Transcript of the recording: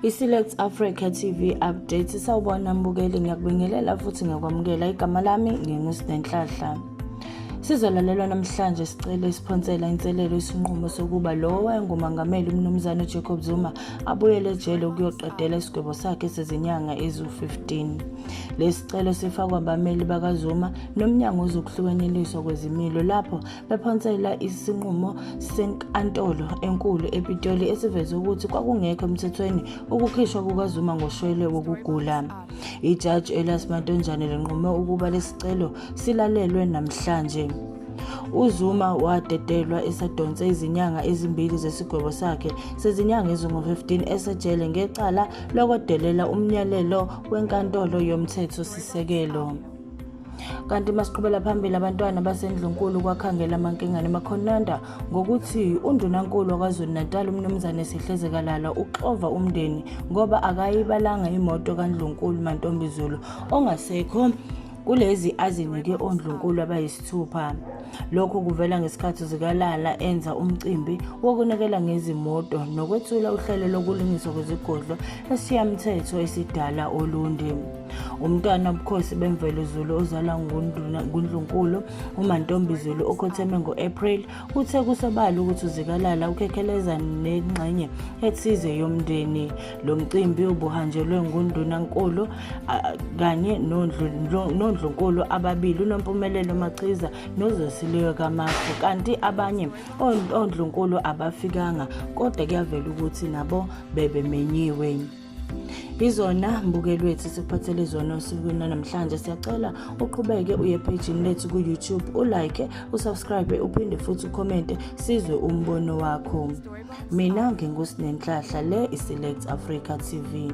I-Select Africa TV Update. Sawubona mbukeli, ngiyakubingelela futhi ngiyakwamukela. Igama lami nginguSinenhlahla. Sizolalelwa namhlanje sicelo esiphonsela inselelo isinqumo sokuba lowo wayengumangameli uMnumzane Jacob Zuma abuyele ejele ukuyoqedela isigwebo sakhe sezinyanga eziwu-15. Lesi sicelo sifakwa abameli bakaZuma nomnyango wezokuhlukanyeliswa kwezimilo lapho bephonsela isinqumo senkantolo enkulu ePitoli esiveze ukuthi kwakungekho emthethweni ukukhishwa kukaZuma ngoshwele wokugula. Ijaji Elias Matonjane linqume ukuba lesicelo silalelwe namhlanje. UZuma wadedelwa esadonse izinyanga ezimbili zesigwebo sakhe sezinyanga ezingu-15 esejele ngecala lokwedelela umyalelo wenkantolo yomthethosisekelo. Kanti masiqhubela phambili, abantwana basendlunkulu kwakhangela amankengane emakhonanda ngokuthi undunankulu waKwaZulu-Natal uMnumzane Sihle Zikalala uxova umndeni ngoba akayibalanga imoto kaNdlunkulu Mantombi Zulu ongasekho kulezi azinike ondlunkulu abayisithupha. Lokhu kuvela ngesikhathi Zikalala enza umcimbi wokunikela ngezimoto nokwethula uhlelo lokulungiswa kwezigodlo esishayamthetho esidala Olundi. Umntwana wobukhosi bemvelo Zulu ozalwa nguNdlunkulu uMantombi Zulu okhotheme ngo-April uthe kusobala ukuthi uZikalala ukhekheleza nengxenye ethize yomndeni. Lo mcimbi ubuhanjelwe ngundunankulu kanye nondlunkulu ababili uNompumelelo Machiza noZosileyo kaMafu, kanti abanye ondlunkulu abafikanga kodwa kuyavela ukuthi nabo bebemenyiwe. Izona mbukeli wethu sikuphathele zona osukwini namhlanje. Siyacela uqhubeke uye ephejini lethu ku-YouTube, ulike, usubscribe, uphinde futhi ukhomente sizwe umbono wakho. Mina nginguSinenhlahla, le iSelect Africa TV.